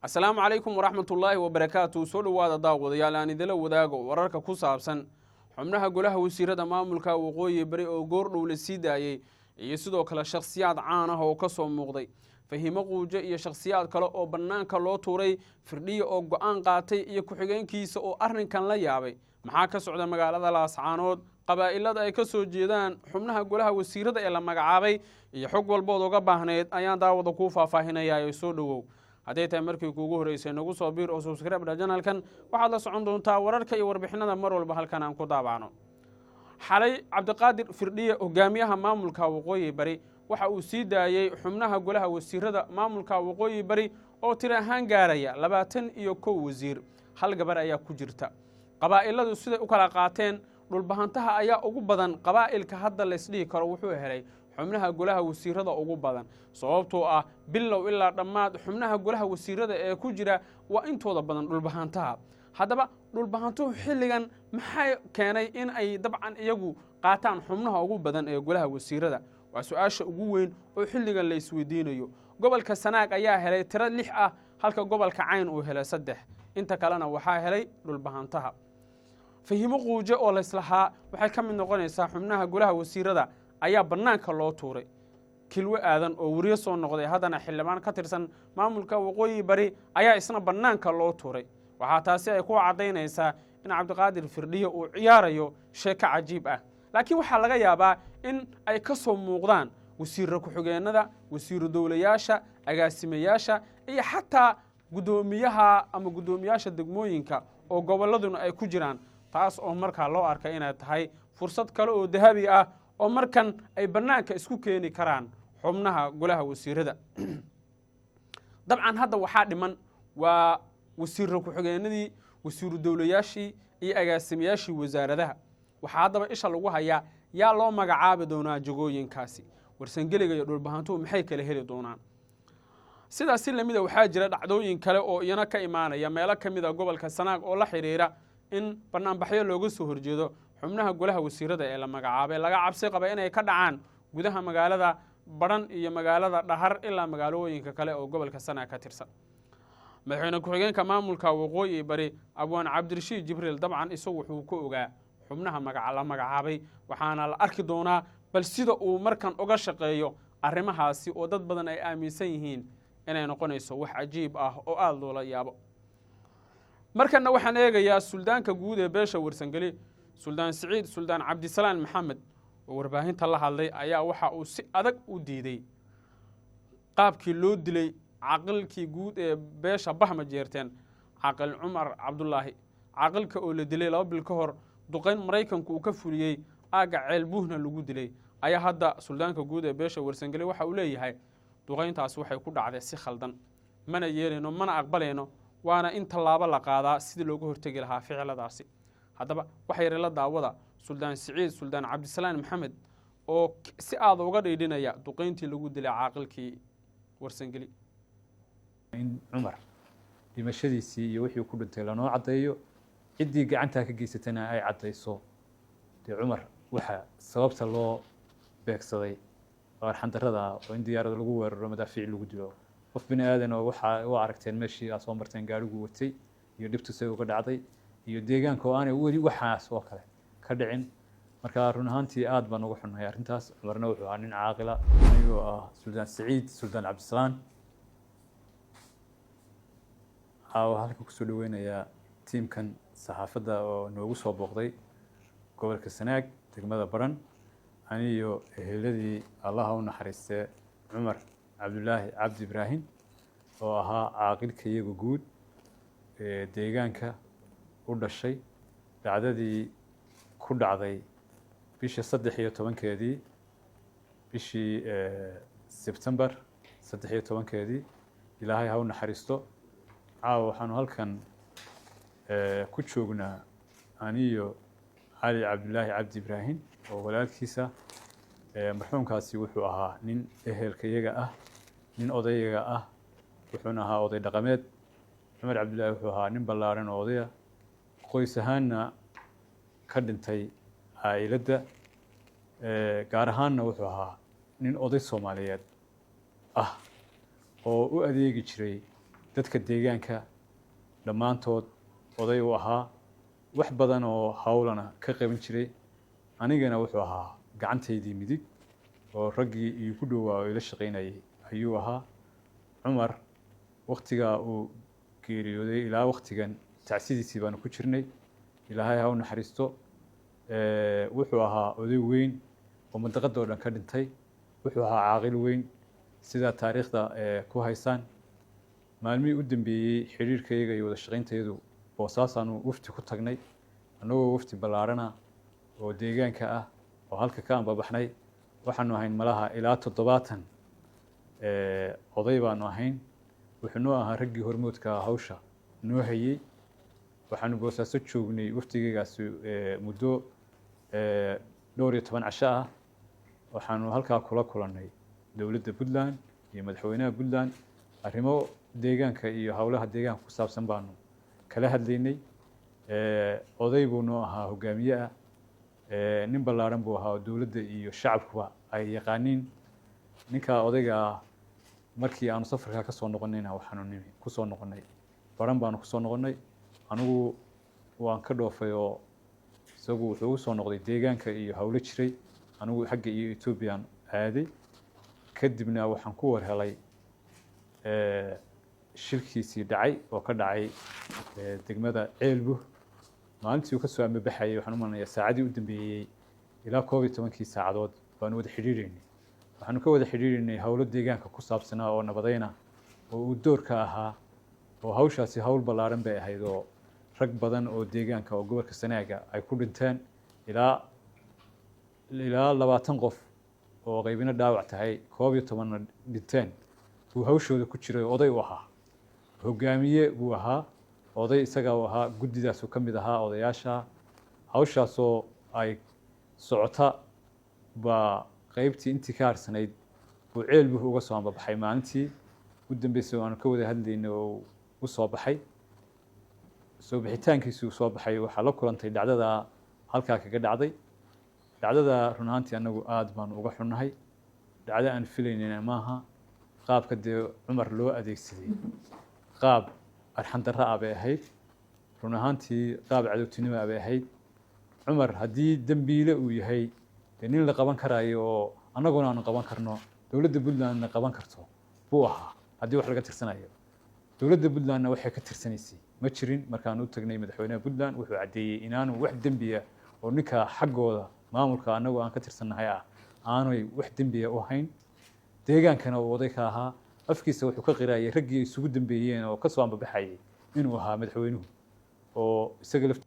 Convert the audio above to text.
Asalaamu calaykum waraxmatullaahi wabarakaatu. Soo dhowaada, daawadayaal, aan idila wadaago wararka ku saabsan xubnaha golaha wasiirada maamulka Waqooyi Bari oo goordhow la sii daayey, iyo sidoo kale shakhsiyaad caan ah oo ka soo muuqday, Fahimo Quuje iyo shakhsiyaad kale oo bannaanka loo tuuray, Firdhiya oo go'aan qaatay iyo ku-xigeenkiisa oo arrinkan la yaabay. Maxaa ka socda magaalada Laascaanood, qabaa'ilada ay ka soo jeedaan xubnaha golaha wasiirada ee la magacaabay, iyo xog walbood uga baahnayd ayaan daawada kuu faahfaahinayaa. Soo dhowow. Hadday tahay markii kuugu horreysay, nagu soo biir oo subscribe channelkan. Waxaad la socon doontaa wararka iyo warbixinada mar walba halkan aan ku daabacno. Xalay Cabdiqaadir Firdhiye, hogaamiyaha maamulka Waqooyi Bari, waxa uu sii daayey xubnaha golaha wasiirada maamulka Waqooyi Bari oo tiri ahaan gaaraya 21 wasiir. Hal gabar ayaa ku jirta. Qabaa'iladu siday u kala qaateen, Dhulbahantaha ayaa ugu badan. Qabaa'ilka hadda laysdhihi karo wuxuu helay xubnaha golaha wasiirada ugu badan, sababtoo ah bilow ilaa dhammaad xubnaha golaha wasiirada ee ku jira waa intooda badan Dhulbahantaha. Haddaba, Dhulbahantuhu xilligan maxay keenay in ay dabcan iyagu qaataan xubnaha ugu badan ee golaha wasiirada? Waa su-aasha ugu weyn oo xilligan la isweydiinayo. Gobolka Sanaag ayaa helay tiro lix ah, halka gobolka Cayn uu helay saddex. Inta kalena waxaa helay Dhulbahantaha. Fahimo Quuje oo layslahaa waxay ka mid noqonaysaa xubnaha golaha wasiirada ayaa bannaanka loo tuuray. Kilwe Aadan oo weriyo soo noqday, haddana xildhibaan ka tirsan maamulka Waqooyi Bari, ayaa isna bannaanka loo tuuray. Waxaa taasi ay ku caddaynaysaa in Cabdiqaadir Firdhiye uu ciyaarayo sheeko cajiib ah. Laakiin waxaa laga yaabaa in ay ka soo muuqdaan wasiirra ku-xigeennada, wasiiru dowlayaasha, agaasimayaasha iyo xataa guddoomiyaha ama guddoomiyaasha degmooyinka oo gobolladuna ay ku jiraan, taas oo markaa loo arkay inay tahay fursad kale oo dahabi ah oo markan ay bannaanka isku keeni karaan xubnaha golaha wasiirada. Dabcan hadda waxaa dhiman waa wasiirra ku-xigeenadii, wasiiru dowlayaashii iyo agaasimayaashii wasaaradaha. Waxaa haddaba isha lagu hayaa yaa loo magacaabi doonaa jagooyinkaasi, Warsangeliga iyo Dhulbahantuhu maxay kala heli doonaan. Sidaas si lamida waxaa jira dhacdooyin kale oo iyana ka imaanaya meelo ka mid a gobolka Sanaag oo la xidhiira in banaanbaxyo looga soo horjeedo xubnaha golaha wasiirada ee la magacaabay laga cabsi qaba inay ka dhacaan gudaha magaalada Badhan iyo magaalada Dhahar ilaa magaalooyinka kale oo gobolka Sanaag ka tirsan. Madaxweyne ku-xigeenka maamulka Waqooyi Bari, Abwaan Cabdirashiid Jibriil, dabcan isagu wuxuu ku ogaa xubnaha magaca la magacaabay, waxaana la arki doonaa bal sida uu markan uga shaqeeyo arrimahaasi oo dad badan ay aaminsan yihiin inay noqonayso wax cajiib ah oo aada loola yaabo. Markanna waxaan eegayaa suldaanka guud ee beesha Warsangeli, Suldaan Siciid Suldaan Cabdisalaan Maxamed, oo warbaahinta la hadlay ayaa waxa uu si adag u diiday qaabkii loo dilay caaqilkii guud ee beesha Bahma Jeerteen, Caaqil Cumar Cabdulaahi. Caaqilka oo la dilay 2 bil ka hor duqayn Maraykanku uu ka fuliyey aagga Ceelbuuhna lagu dilay ayaa hadda suldaanka guud ee beesha Warsangeli waxa uu leeyahay duqayntaasi waxay ku dhacday si khaldan, mana yeelayno, mana aqbalayno, waana in tallaabo la qaadaa sidii looga hortegi lahaa ficiladaasi. Haddaba waxa yara la daawada Suldaan Siciid Suldaan Cabdisalaan Maxamed oo si aada uga dhiidhinaya duqayntii lagu dilay caaqilkii Warsangeli. In Cumar dhimashadiisii iyo wixii ku dhintay lanoo caddeeyo, ciddii gacantaa ka geysatana ay caddayso. Dee Cumar waxa sababta loo beegsaday oo arxandarrada ah oo in diyaarad lagu weeraro, madaafiic lagu dilo qof bini aadan oo waxaa u aragteen meeshii aad soo marteen gaarigu watay iyo dhibtu say uga dhacday iyo deegaanka oo aanay weli waxaas oo kale ka dhicin. Marka run ahaantii aad baan uga xunnahay arrintaas. Cumarna wuxuu ahaa nin caaqila. Anigoo ah Suldaan Siciid Suldaan Cabdisalaan, waxaa halka kusoo dhaweynayaa tiimkan saxaafadda oo noogu soo booqday gobolka Sanaag, degmada Baran, aniyo eheladii Allaha u naxariistee Cumar Cabdulaahi Cabdi Ibraahim oo ahaa caaqilka iyaga guud ee deegaanka u dhashay. Dhacdadii ku dhacday bisha 13-keedii, bishii Sebtembar 13-keedii, Ilaahay ha u naxariisto. Caawa waxaanu halkan ku joognaa aniyo Cali Cabdulaahi Cabdi Ibraahim oo walaalkiisa. Marxuumkaasi wuxuu ahaa nin ehelka iyaga ah, nin odayaga ah, wuxuuna ahaa oday dhaqameed. Cumar Cabdulaahi wuxuu ahaa nin ballaaran oo odaya, qoys ahaanna ka dhintay caa'iladda, gaar ahaanna wuxuu ahaa nin oday Soomaaliyeed ah oo u adeegi jiray. Dadka deegaanka dhammaantood oday u ahaa, wax badan oo hawlana ka qaban jiray. Anigana wuxuu ahaa gacantaydii midig oo raggii iigu dhowaa oo ila shaqaynayay ayuu ahaa. Cumar waktigaa uu geeriyooday ilaa waktigan tacsidiisii baanu ku jirnay. Ilaahay ha u naxariisto. Wuxuu ahaa oday weyn oo mandaqada oo dhan ka dhintay. Wuxuu ahaa caaqil weyn, sidaa taariikhda ku haysaan. Maalmihii u dambeeyey xiriirkayaga iyo wada shaqayntayadu, Boosaasaanu wafdi ku tagnay, annagoo wafdi ballaarana oo deegaanka ah oo halka ka ambabaxnay. Waxaanu ahayn malaha ilaa 70 oday baanu ahayn. Wuxuu noo ahaa raggii hormoodka hawsha noo hayey. Waxaanu Boosaaso joognay wafdigaygaasi muddo dhowr iyo toban casho ah. Waxaanu halkaa kula kulannay dowladda Puntland iyo madaxweynaha Puntland. Arrimo deegaanka iyo howlaha deegaanka ku saabsan baanu kala hadlaynay. Oday buu noo ahaa, hogaamiye ah, nin ballaaran buu ahaa oo dowladda iyo shacabkuba ay yaqaaniin. Ninka odayga ah, markii aanu safarkaa ka soo noqonayna, waxaanu nimi kusoo noqonnay Baran baanu kusoo noqonnay. Anigu waan ka dhoofay oo isagu wuxuu ugu soo noqday deegaanka iyo howlo jiray. Anigu xagga iyo Ethoobiyan aaday. Kadibna waxaan ku war helay shilkiisii dhacay oo ka dhacay degmada Ceelbuh maalintii uu kasoo ambabaxayay. Waxaan u malinayaa saacadii u dambeeyey ilaa 11kii saacadood baanu wada xidhiidhaynay. Waxaanu ka wada xidhiidhaynay howlo deegaanka ku saabsanaa oo nabadayna oo uu doorka ahaa, oo hawshaasi hawl ballaaran bay ahayd oo rag badan oo deegaanka oo gobolka Sanaaga ay ku dhinteen, ilaa 20 qof oo qaybina dhaawac tahay, 11na dhinteen buu hawshooda ku jiray. Oday u ahaa, hogaamiye buu ahaa, oday isagaa u ahaa, guddidaasuu ka mid ahaa odayaasha. Hawshaasoo ay socota baa qaybtii intii ka harsanayd buu Ceelbuh uga soo ambabaxay. Maalintii u dambeysay oo aanu ka wada hadlaynay oo u soo baxay, soo bixitaankiisii uu soo baxay, waxaa la kulantay dhacdada halkaa kaga dhacday. Dhacdada run ahaantii annagu aada baanu uga xunnahay. Dhacdo aan filaynayna maaha. Qaabka dee Cumar loo adeegsaday qaab arxan darro ah bay ahayd, run ahaantii qaab cadowtinimo ah bay ahayd. Cumar haddii dembiile uu yahay, dee nin la qaban karaayo oo annaguna aanu qaban karno, dowladda Puntlandna qaban karto buu ahaa haddii wax laga tirsanayo. Dowladda Puntlandna waxay ka tirsanaysay ma jirin. Markaan u tagnay madaxweynaha Puntland, wuxuu caddeeyey inaanu wax dembiya oo ninka xaggooda maamulka annagu aan ka tirsannahay ah aanay wax dembiya u hayn. Deegaankana uu oday ka ahaa. Afkiisa wuxuu ka qirayay raggii isugu dambeeyeen oo kasoo ambabaxayay inuu ahaa madaxweynuhu oo isaga laftiisa.